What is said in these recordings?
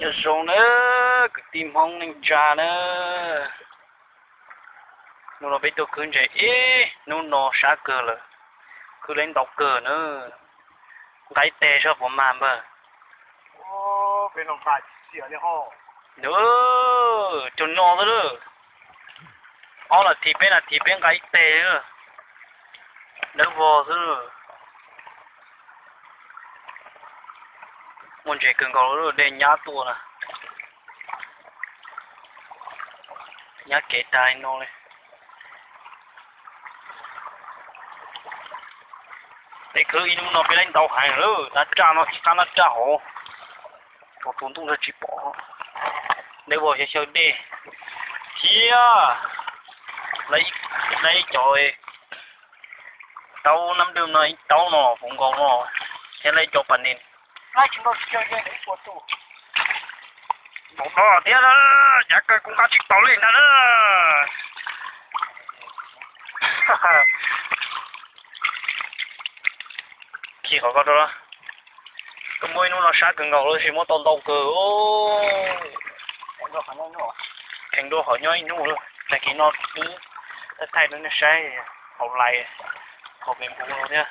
Nyob zoo na, kwv tij Hmoob neej tsa na. Hnub no peb tuaj khwb ntses ib hnub no sab kawg lawm, khwb lawv ntau kawg na. Nqa ib teg seb puas mag npawg. Cog no xwb lawm. Ob nas this peb nas this peb nqa ib teg, dawb vog xwb. Muaj ntses kawg nkaus, dej nyab tuaj na, nyab kev tag li no li. Peb khwb ib hnub no peb lawv ntau heev lawm, nab raj no ib qab nab raj hauv, tsaus tus ntuj tsis pom. Dawb vog xyaw xyaw dej thiab, lawv ib cov taub nab dwj no ib taub no puv nkaus no, thiab lawv ib co pas nis. Npaum no thiab, cav kawg kuv nqa tsis tau li ntag na. Khi qhov ko rau, koj muab ib hnub no sab kawg nkaus tab sis muab tau ntau kawg. Kheev dua qhov nyob ib hnub, tag kis no twb thaij rau nej saib hauv live, hauv Facebook no thiab.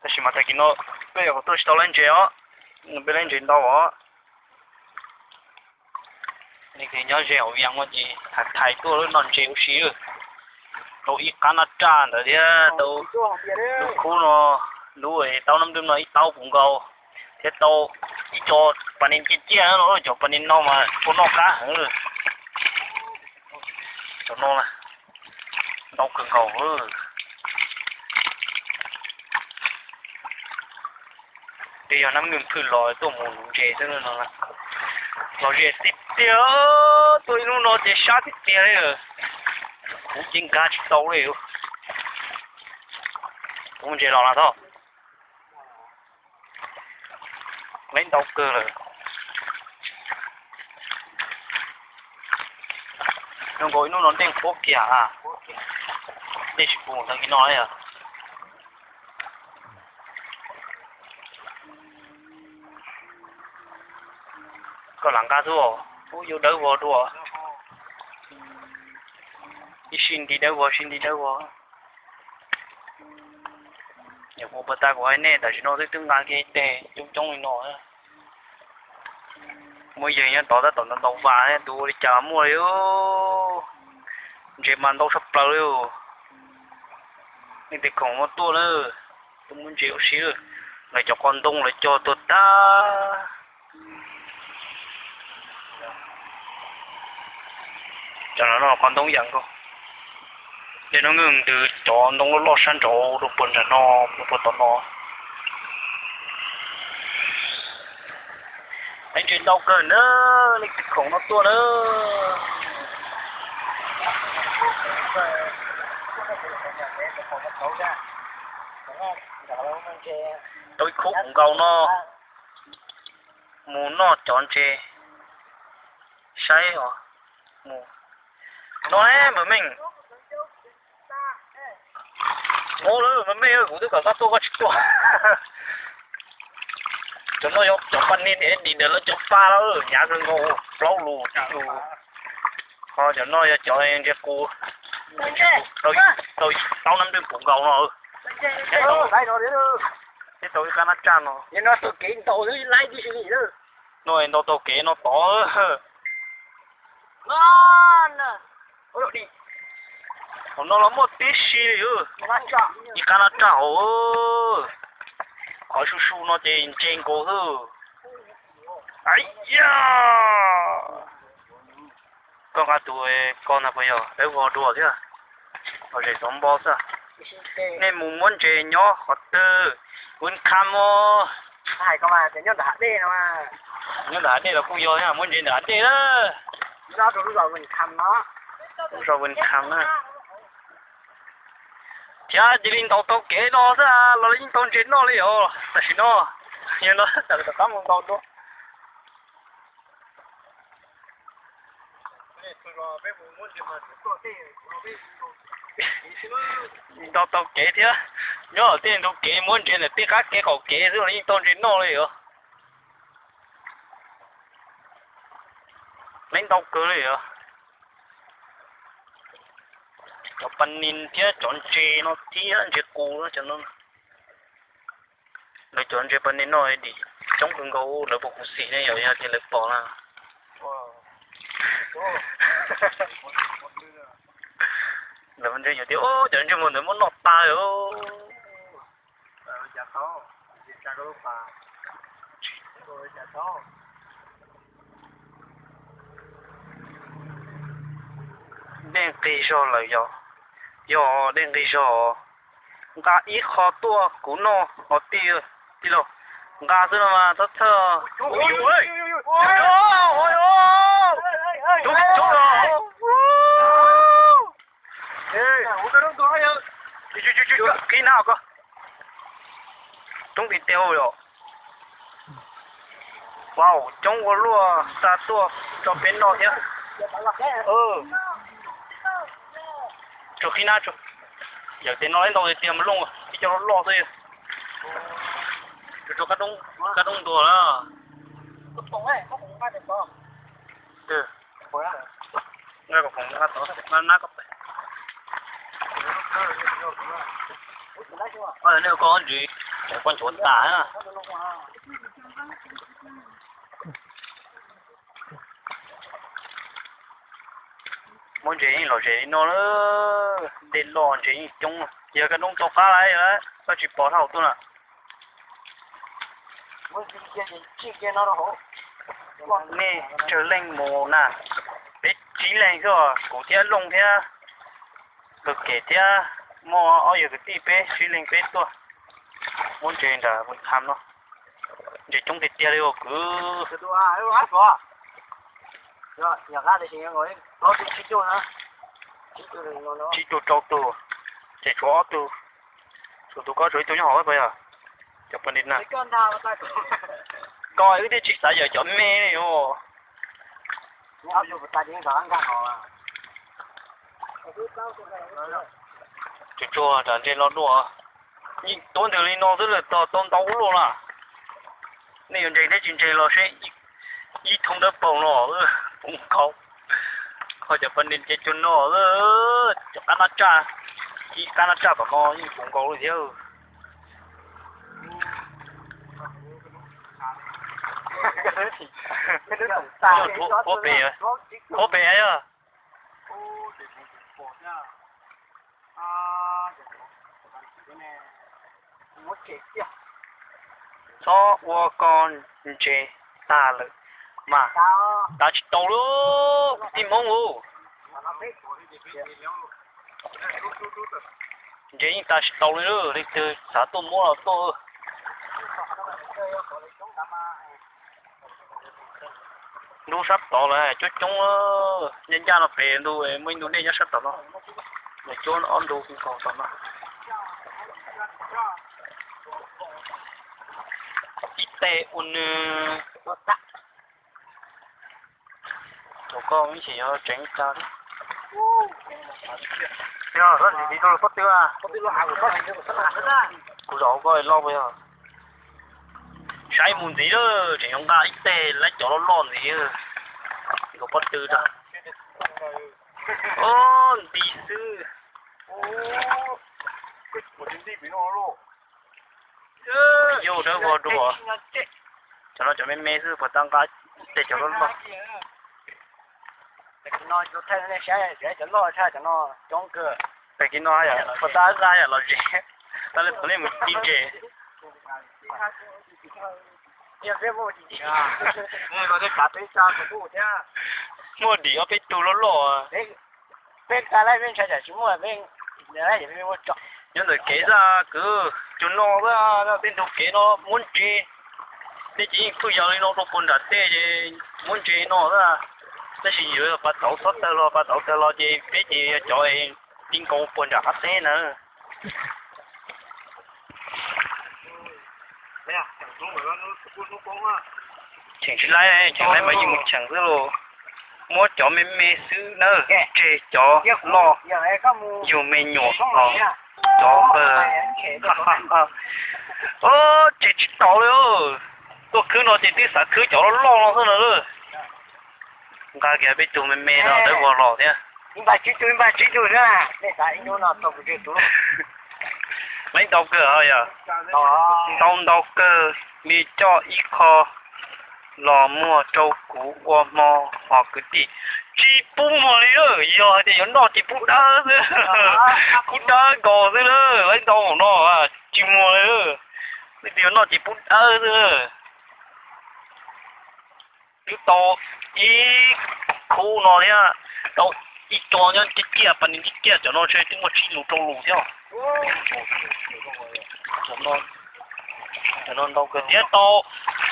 Tab sis mas tag kis no peb yuav tuaj tsis tau lawv ntses os, peb lawv ntses ntau os. Nyob ze hauv Vias no ces hais thais tuaj noj ntses ua si, tau ib qab nab raj ntawd thiab tau lub khub no, lub taub nab dwj no ib taub puv nkaus, thiab tau ib co pas nis ciaj ciaj no, cov pas nis no mas ua noj qab heev. Cov no ntau kawg nkaus. Twb yog nab nwj phwj los tuaj mus nuv ntses xwb no. Los ze tiag tiag, tuaj ib hnub no ces sab tiag tiag li. Kuv ces nkag tsis tau li. Kuv mus ntses los na tod. Lawv ntau kawg lawm. Zoo nkaus ib hnub no dej qhuav kiag, dej tsis pum ntawd li no. Koj lam nqa xwb, ub yuav dawb vog dua. Ib sij nti dawb vog, sij nti dawb vog. Nyuam qhuav puas tas kuv hais nej tam sim no twb twb nqa kiag ib teg coob coob li no. Muaj yawg nyob tod tab tom ntau ntau vas, tus ua li cas muaj li. Ntses mas ntau tshaj plaws li. Nej tej khoom no tuaj na, tuaj muab ntses ua si. Lawv cov qos ntoo lawv cog tuag tag. Cov no qos ntoo yam nkaus. Tej no ntws cov ntoo loj loj sab nraud rau puag nram no, rau puag tom no. Ntses ntau kawg na, nej tej khoom no tuaj na. Tau ib khub puv nkaus no, mus noj cov ntses saib os. Mus no, npawg Meej. Mus lawm npawg Meej, kuv twb kom koj tuaj koj tsis tuaj. Cov no yog cov paj niag tim ntawd lawv cov paj lawm, hnyav kawg nkaus, plaub lus tsib lus. Ho cov no yog cov ntses qus, tau taub nab dwj puv nkaus no. Thiab tau ib qab nab raj no. No ntau taug kev no tod. Hauv no los muaj tib si li. Ib qab nab raj hauv. Qhov su su no ces ntse nkaus xwb. Ais ya, koj nqa tus ko ntag puas yog? Dawb vog dua thiab. Hauv zem xov npo xwb. Nej mus muab ntses nyob qhov twg? Win Kham os. Nyob ntawm hav dej los kuj yog, muab ntses ntawm hav dej na. Lub zos Win Kham na. Thiab cia li ntaus taug kev no xwb los yeej tau ntses noj li os tam sim no. Yog no tawm tom qab mus ntaus dua. Ntaus taug kev thiab, nyob tej ntug kev muab ntses ntawm tej qab kev qaum kev xwb los yeej tau ntses noj li os. Lawv ntau kawg li os. Cov pas nis thiab cov ntses no thiab ntses qus no, cov no. Lawv cov ntses pas nis no dim coob kawg nkaus, lawv puas khuv xim ne, yog tias lawv pom na. Lawv ntse yog tias cov ntsej muag ntawd muab noj tag. Dej nqig zog lawm yog, yog dej nqig zog. Nqa ib qho tuaj kuv noj os tij, tij laug. Nqa xwb no mas txhob txhawj. Qhib na ko. Coob tiag tiag yom. Vau, coob ua luaj, xa tuaj tso peb noj thiab. Tsuas qhib na, yawm tes no ib ntau tiag tiag mas looj ib co loj loj xwb. Tsuas tso kab doob ntuag lawm. Nej koj ntsis, koj nchuav tas. Muab ntses yeej lom zem li no, dej loj ntses yeej coob. Yog kab doob tau qab lawm, koj tsis pom dhau tuaj na. Nej tsawg leej mus na? Peb tsib leeg xwb, kuv thiab Looj thiab Kawg Kem thiab muaj ob yawg kwv tij peb tsib leeg peb tuaj muab ntses nram Mus Tham no. Ntses coob tiag tiag li os kwv. Tsib tug rau tug, ces tshuav ob tug, tshuav tus ko tshuav ib tug nyob hauv puas yog? Cov poj niam na, ko wb twb tsis xav yawm cov me li os. Tsuag tsuag tam ntseg los dua, yeej tuav ntws li no xwb lawm tau ntau ua luaj na. Nej yuav ntses thiab tsis ntses los seb ib thooj dawb paug no puv nkaus. Ho cov poj niam ces cuag no, cov qab nab tsaj, ib qab nab tsaj tom no yeej puv nkaus li thiab. Puab pem, puab pem yog. Txhob ua ko ntses tag lawm mas tav tsis tau li, kwv tij Hmoob u. Ntses yeej tav tsis tau li, leej twg xav tuaj muab los tuaj. Ntub sab tod lawm coob coob, ncaj ncaj no pem ntug, muaj ib ntug dej nyob sab tod no, nws cuab ob ntug nkaus tod no. Ib teg ua nws. Thaum koj ib chim yuav tseev tag. Yog, pob tw, kuv zaum koj loj puas yog? Saib mus ntxiv lawm, tseem yuav nqa ib teg lawm, cov loj loj ntxiv. Nkaus pob tw rau. Ob nti xwb. Yus dawb vog dua. Cov no cov me me xwb puas tau nqa teg cov loj loj. Tag kis no yam puas tau nqa yam los zem, tau li thaum nej mus ci ntses. Muaj dim ob peb tug loj loj. Nyob ntawm kev xwb kwv, cov no xwb, tej ntug kev no muab ntses, tej ces yeej pheej yog li no rau puag nram tej ces muab ntses no xwb. Tab sis yuav pas tauv txhob tawg los, pas tauv tawg los ces peb ces yog cov ti nkaus puag nram qab teb na. Cheem tsis laib, cheem laib mas yeej mus cheem xwb los. Muab cov me me xwb na, tseg cov loj, yug me nyuam os, cov npawg. Tseg tsis tau li, tuaj khwb no ces twb xav khwb cov loj loj no xwb na. Nqa kiag peb tug me me no dawb vog los thiab. Laiv ntau kawg os yog. Ntau ntau kawg li, coj ib qho los muag rau kuv ua hmo hos kwv tij. Tsis pub muag li, yog hais tias yuav noj ces pub dawb xwb. Pub dawb nkaus xwb na, laiv ntau no tsis muag li. Leej twg yuav noj ces pub dawb xwb. Twb tau ib khub no thiab, tau ib co nyob ciaj ciaj, pas ni ciaj ciaj, cov no ntshe twb muaj tsib lus rau lus thiab. Cov no ntau kawg thiab, tau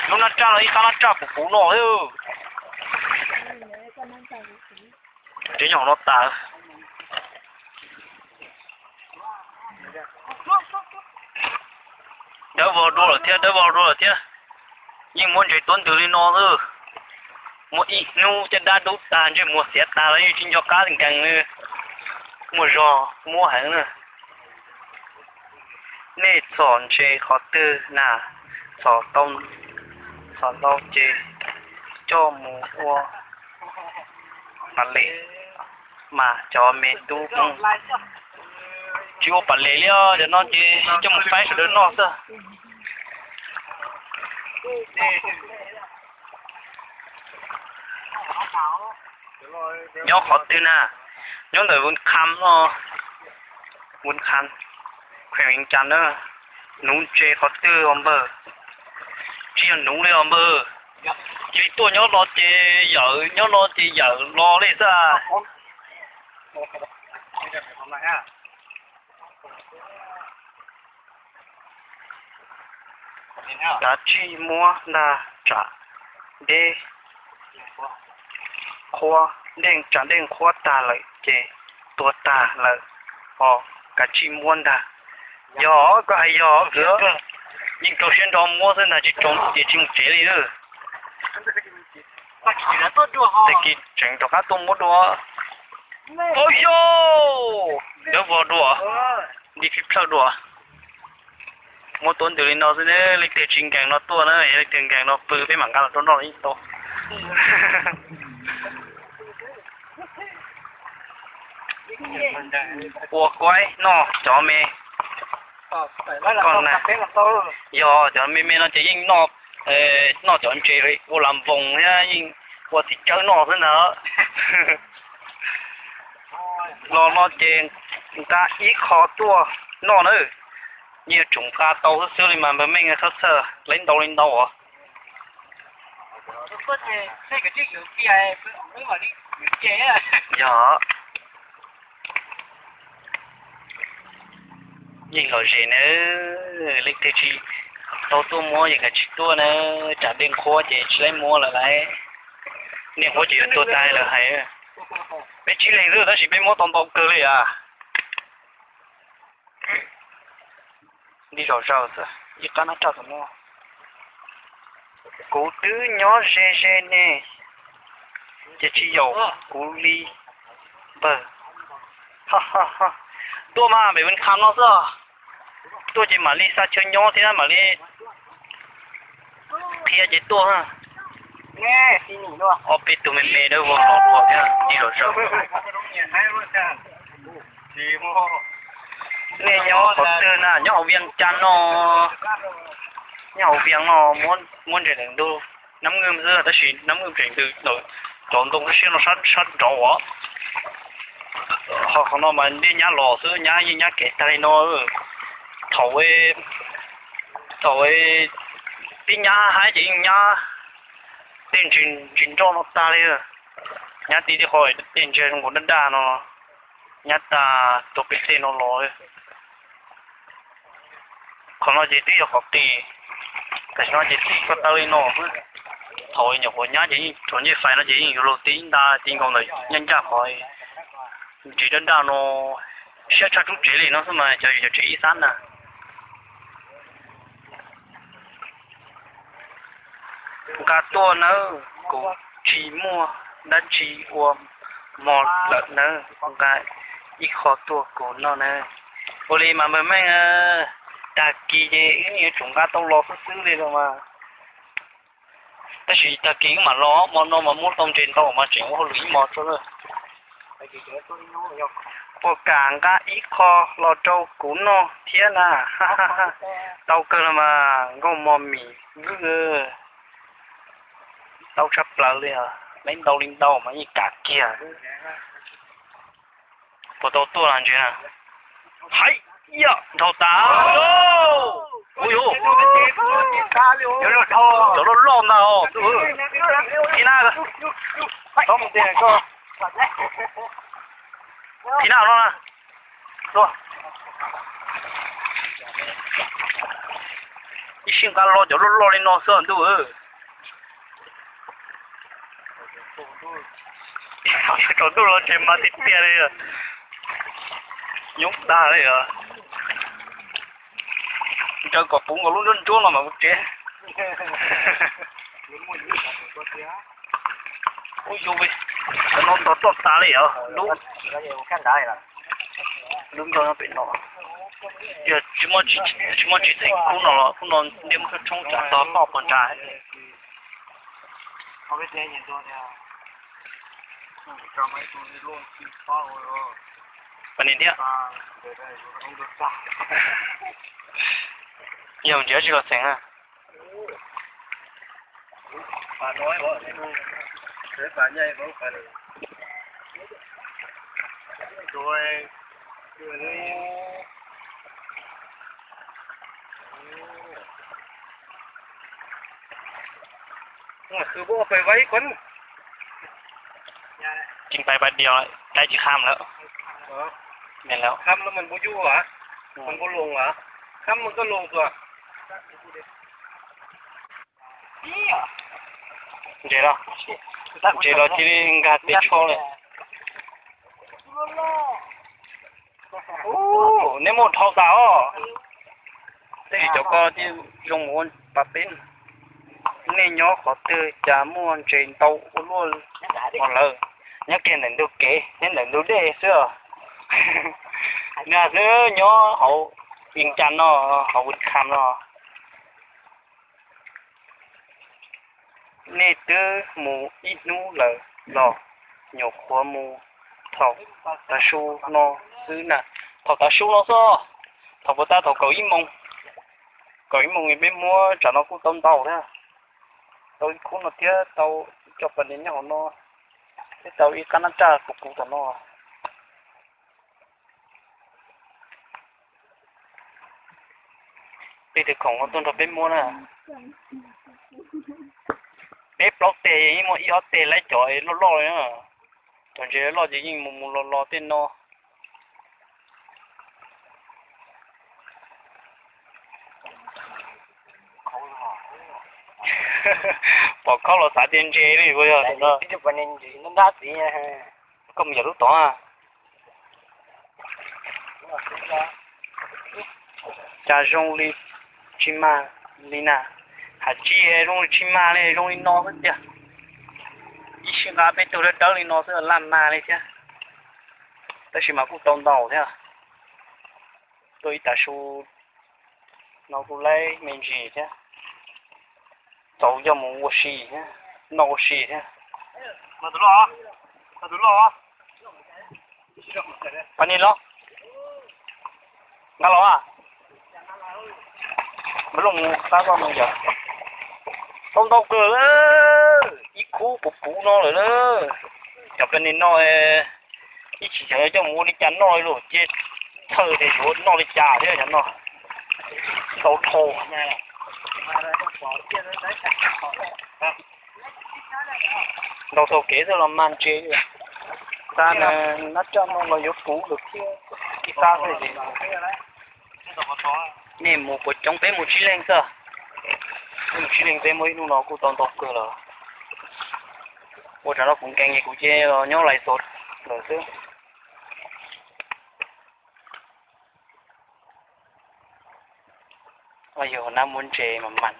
lub nab raj los ib qab nab raj puv puv no. Tsev nyob hauv no tas. Dawb vog dua lawm thiab, dawb vog dua lawm thiab. Yeej muab ntses tuav ntws li no xwb. Muaj ib hnub caj dab dub tag, ntsej muag xiav tag los yeej tsis nco qab nkees li. Muaj zog muab heev na. Nej txhom ntses qhov twg na? Txhom ntau ces coj mus ua pas les mas cov me tub. Tsis ua pas les li os, cov no ces coj mus faib sawv daws noj xwb. Nyob qhov twg na? Nyob ntawm Vun Kham no, Vun Kham, kheem Vees Cas na. Nuv ntses qhov twg os npawg? Tsis yog nuv li os npawg. Cia li tuaj nyob no ces yawm, nyob no ces yawm los li xwb. Kav tsij muab ntag, tsam dej qhuav, dej, tsam dej qhuav tag lawm ces tuag tag lawm os. Kav tsij muab ntag. Yog koj hais yog, yeej rau siab ntso muab xwb ntag, tsis rau ces tsis mus tsev li. Tag kis tseem rov qab tuaj muab dua. Au yau, dawb vog dua, nti phib plhawj dua. Muab tuav ntws li no xwb, leej twg tsis nkees no tuaj na, yog leej twg nkees no pw peb mam nqa los rau noj los yeej tau. Ua kuaib noj cov me, yog cov me me no ces yeej noj, noj cov ntses ua las voos thiab yeej ua txiv tsawb noj xwb ntag. Los no ces nqa ib qho tuaj noj na. Yeej yuav tsum nqa tau xwb xwb li mas npawg Meej, txhob txhawj, laiv ntau li ntau os. Yog, yeej lom zem na, leej twg tsis tau tuaj muab ces kav tsij tuaj na, tsam dej qhuav ces tsis laib muab lawm lauj. Dej qhuav ces yuav tuag tag lawm hais. Peb tsib leeg xwb tab sis peb muab tau ntau kawg li as. Nti zom zaws xwb, ib qab nab raj tom no. Kuv twb nyob ze ze ne, ces tsis yaum kuv li npawg. Tuaj mas pem Vin Kham no xwb. Tuaj ces mam li xa chaw nyob thiab mam li qhia ces tuaj. Ob peb tug me me dawb vog los dua thiab, nti zom zaws. Nej nyob qhov twg na? Nyob hauv Vias Cas no. Nyob hauv Vias no, muab ntses ntawm ntug Nab Nwj xwb tab sis Nab Nwj tseem ntws ntawm cov ntoo siab no sab nraud os. Ho qhov no mas dej nyab los xwb, nyab yeej nyab kev tag li no. Thaum, thaum tib nyab haib ces yeej nyab tej ntsis nroj no tag li. Nyab tib tej qho tej ntsia zoo nkaus daj daj no, nyab tag rau pem tej no los. Qhov no ces twb yog qhov qis, tam sim no ces tib ko taw li no. Thaum nyuam qhuav nyab ces yeej thaum ncej fais no ces yeej yuav luag tib nta ti nkaus ntawm nyaj ncaj qhov ntsis daj daj no, siab tshaj rub tsev li no xwb mas cov cov tsev ib xab na. Nqa tuaj nawb, kuv tsis muaj dab tsi ua hmo lawm nawb, nqa ib qho tuaj kuv noj nawb. Ua li mas npawg Meej, tag kis ces wb yuav tsum nqa tau los xwb xwb li los mas. Tab sis tag kis wb mam los, hmo no mas muab tau ntses ntau mas tseem ua hauj lwm ib hmos tso. Puas kam nqa ib qho los rau kuv noj thiab na? Tau kawg los mas nkauj mos mis vwj. Tau tshaj plaws li os, neb ntau li ntau mas yeej kam kiag. Puas tau tuaj los ntses na? Hais, yog dhau tas. Ui, cov loj loj ntag os. Phi na, phi na no na. Ib sij nqa los cov loj loj li no xwb ntuj. Tsaus ntuj los tsev mas tiag tiag li. Nyoob tag li os. Ncaws kom puv nkaus lub nruab nruab no mas mus tsev. Ub, yus, cov no ntog toj tas li os. Lub, lub nrog no pem no. Yog tsis muaj tsis theem khub no los khub no ntiaj muaj tshoob tsam tog toj puas nrad. Pas nis thiab. Yog ntsia tsis los xeem na. Khwv pab pais vaj ib kuv. Tsis pais pas dios, dai tsis kham lawm. Kham lawm mas npau yus as, mas npau loos as, kham mas koj loos tuaj. Ntses los, ntses los cia li nkag tes tsho li. Neb muaj dhau tas os. Tej zaum cov ko thiaj zoo mus ua pas peb. Nej nyob qhov twg cas muaj ntses ntau ua luaj os lawm? Nyob kiag ntawm ntug kev thiab ntawm ntug dej xwb os. Nag xwb nyob hauv Vias Cas no, hauv Vias Kham no. Nej twb mus ib hnub lawm los nyuam qhuav mus thaum tav su no xwb na? Thaum tav su no xwb. Thaum puas tag thaum kaum ib moos, kaum ib moos peb muab tsam no kuj tau ntau thiab. Tau ib khub no thiab tau ib co pas nis nyob hauv no, thiab tau ib qab nab raj kuv kuv tom no. Peb tus khoom no tuaj nrog peb muab na. Peb plaub teg yeej muaj ib ob teg laib cov loj loj li na. Cov ntses loj ces yeej mus mus los los tej no. Pom khaub los xav tias ntses li puas yog? Koj mus yam lub tod. Cas zoo li tsis mag li na? Hais tsis zoo li tsis mag li, zoo li no xwb tiag. Ib sij nqa peb tug dawb dawb li no xwb laj mag li thiab. Tab sis mas kuj tau ntau thiab. Tuaj ib tav su no kuj laib me ntsis thiab. Txaus yog mus ua si thiab, noj ua si thiab. Pas nis los, nqa los a. Npaj looj mus qab koj mus yom. Tau ntau kawg, ib khub puv puv no lawm na. Cov pas nis no ib chim xyov coj mus ua li cas noj li lawm, cia txhawj tias yuav noj li cas thiab cov no. Ntau dhau. Ntau dhau kev xwb los mag ntses. Tab nab raj no los yuav puv lawm thiab. Ib qab xwb. Nej mus puas coob? Peb mus tsib leeg xwb. Peb mus tsib leeg peb muaj ib hnub no kuj tau ntau kawg lawm. Ua tsam no kuv nkees ces kuv cia los nyob lais xos lawm xwb. Yog nab muab ntses mas mas.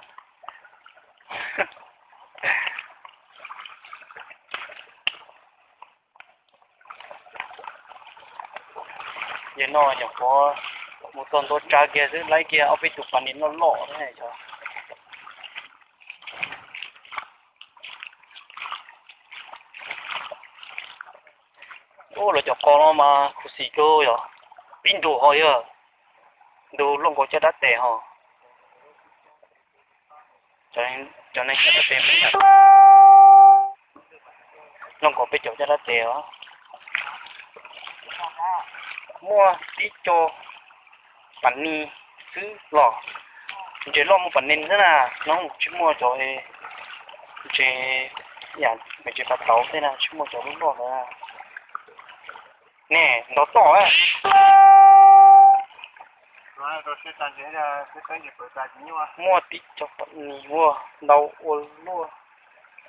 Yog no nyuam qhuav mus txog ntua tsav kiag xwb laib kiag ob peb tus pas nis loj loj thiab. Ub, lawv cov qos no mas khuv xim kawg yog, pib ntug ho yog, ntug luaj nkaus caj dab tes ho. Cov neeg caj dab tes, luaj nkaus peb cov caj dab tes os. Muaj tib co pas ni xwb los, ntses loj muaj pas ni xwb na, no tsis muaj cov ntses, yam ntses pas tauv tej na, tsis muaj cov loj loj ntawd. Ne, ntov toj. Muaj tib co pas ni ua ntau ua luaj,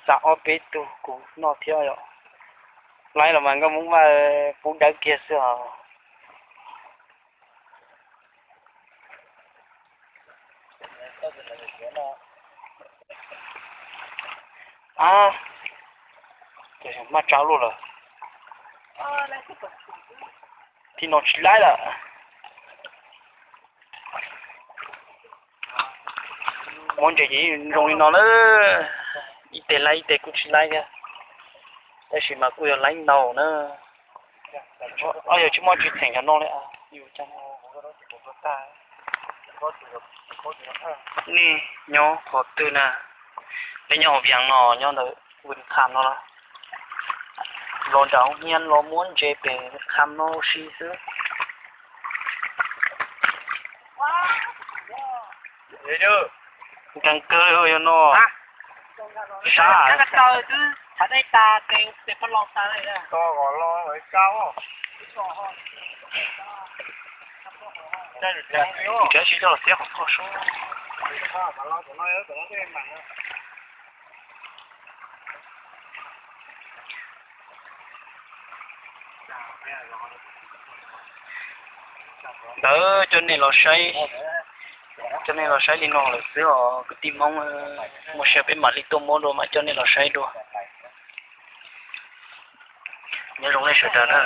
xa ob peb tug kuv noj thiab yom. Laib los mas Nkauj Hmoob Vaj pub dawb kiag xwb os. A, maj tsab luaj lawm. Thib no tsis laib lawm. Muab ntses ces zoo li no na, ib teg laib ib teg kuj tsis laib thiab, tab sis mas kuj yog laib ntau na. Yog tsis muaj tsis theem cov no li. Nej nyob qhov twg na? Nej nyob hauv Vias no, nyob ntawm Vwm Kham no los? Los nram hoob hiab los muab ntses pem Vwm Kham no ua si xwb. Nkees kawg yog no. Sab. Nrhiav tsis tau los thiab qhov koj sub. Ntawd coj nej los saib, coj nej los saib li no lawm xwb os kwv tij Hmoob. Muaj sij hawm peb mam li tuaj muab dua mam coj nej los saib dua. Nyob zoo nej sawv daws na.